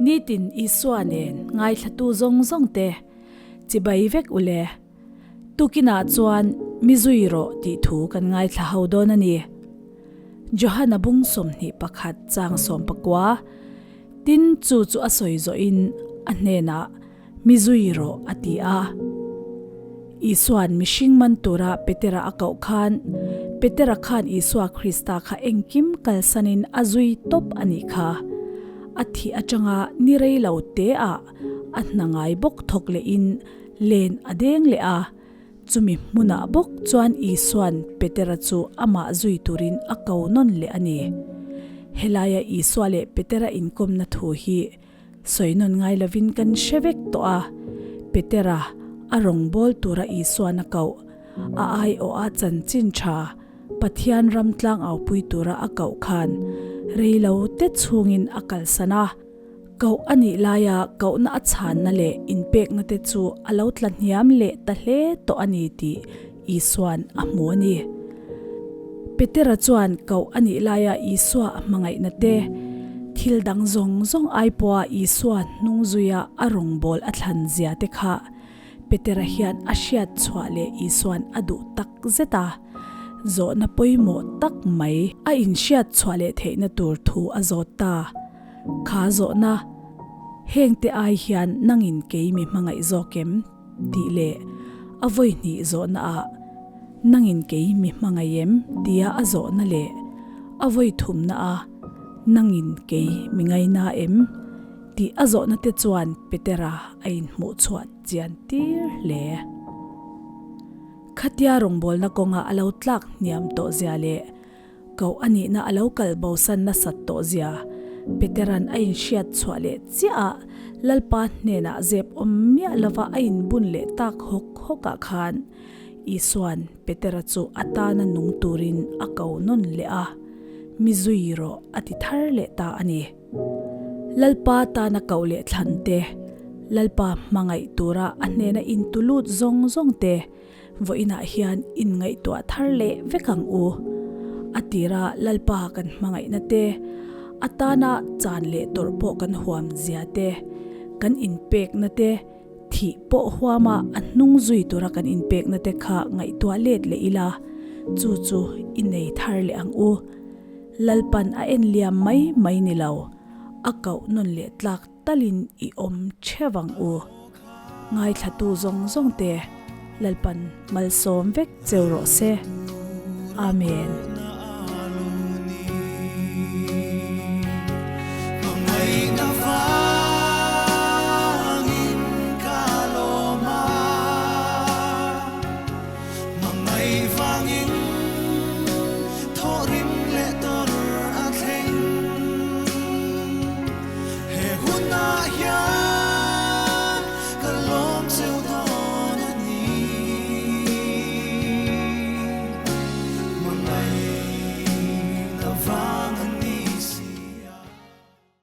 Nitin Isua nen ngaithlatu zawng zawng te chibai vek u le. Tukinah chuan mi zui rawh tih thu kan ngaithla ho dawn a ni. Johana bung 21 chang 19 Tin chu chu a sawi zawhin a hnenah Mi zui rawh a ti a. Isua'n mihring man tura Petera a koh khan, Petera khan Isua Krista kha engkim kalsanin a zui tawp a nih kha. A thih atanga ni rei lo teah a hna ngai bawk thawk lehin len a deng leh a. Chumi hmunah bawk chuan Isua'n Petera chu amah zui turin a ko nawn leh a ni. Helaia Isua leh Petera inkawmna thu hi Sawi nawn ngai lovin kan hre vek tawh a, Petera a rawngbâwl tura Isua'n a koh, a aiawha chanchin ṭha Pathian ram tlangaupui tura a koh khan rei lo te chhungin a kalsan a. Koh a nih laia kohna a chhanna leh inpekna te chu a lo tla hniam leh ta hle tawh a ni tih Isua'n a hmu a ni. Petera chuan koh a nih laia Isua a hmangaihna te, thil dang zawng zawng ai pawha Isua hnung zuia a rawngbâwl a thlan zia te kha Petera hian a hriat chhuah leh Isua'n a duh tak zet a. Zawhna pawimawh tak mai a inhriat chhuah leh theihna tur thu a zawt ta. Kha zawhna, Hengte ai hian nangin kei mi hmangaih zawk em? Tih leh a vawi hnih zawhna ah nangin kei mi hmangaih em tia a zawhna leh a vawi thumna a nangin kei mi ngaina em tih a zawhna te chuan Petera a inhmuh chhuah chian tir hle. Khatia rawngbawlna kawnga a lo tlak hniam tawh zia leh Koh a nihna a lo kal bosan nasat tawh zia Petera'n a inhriat chhuah leh chiah a, Lalpa hnenah zep awm miah lova a inbun leh tak hawk hawkah khan Isua'n Petera chu a tana nung turin a ko nawn leh a, Mi zui rawh a ti thar leh ta a ni. Lalpa tana koh leh thlan te, Lalpa hmangaih tura a hnena intulut zawng zawng te, Vawiinah hian inngaihtuah thar leh vek ang u. A tira Lalpa kan hmangaihna te, a tana chan leh tawrh pawh kan huam zia te, kan inpekna te, thih pawh huama a hnung zui tura kan inpekna te kha ngaihtuah let leh ila, chu chu i nei thar leh ang u. Lalpan a en liam mai mai ni lo, a koh nawn leh tlak talin i awm theuh ang u. Ngaithlatu zawng zawng te Lalpan malsawm vek cheu rawh se. Amen.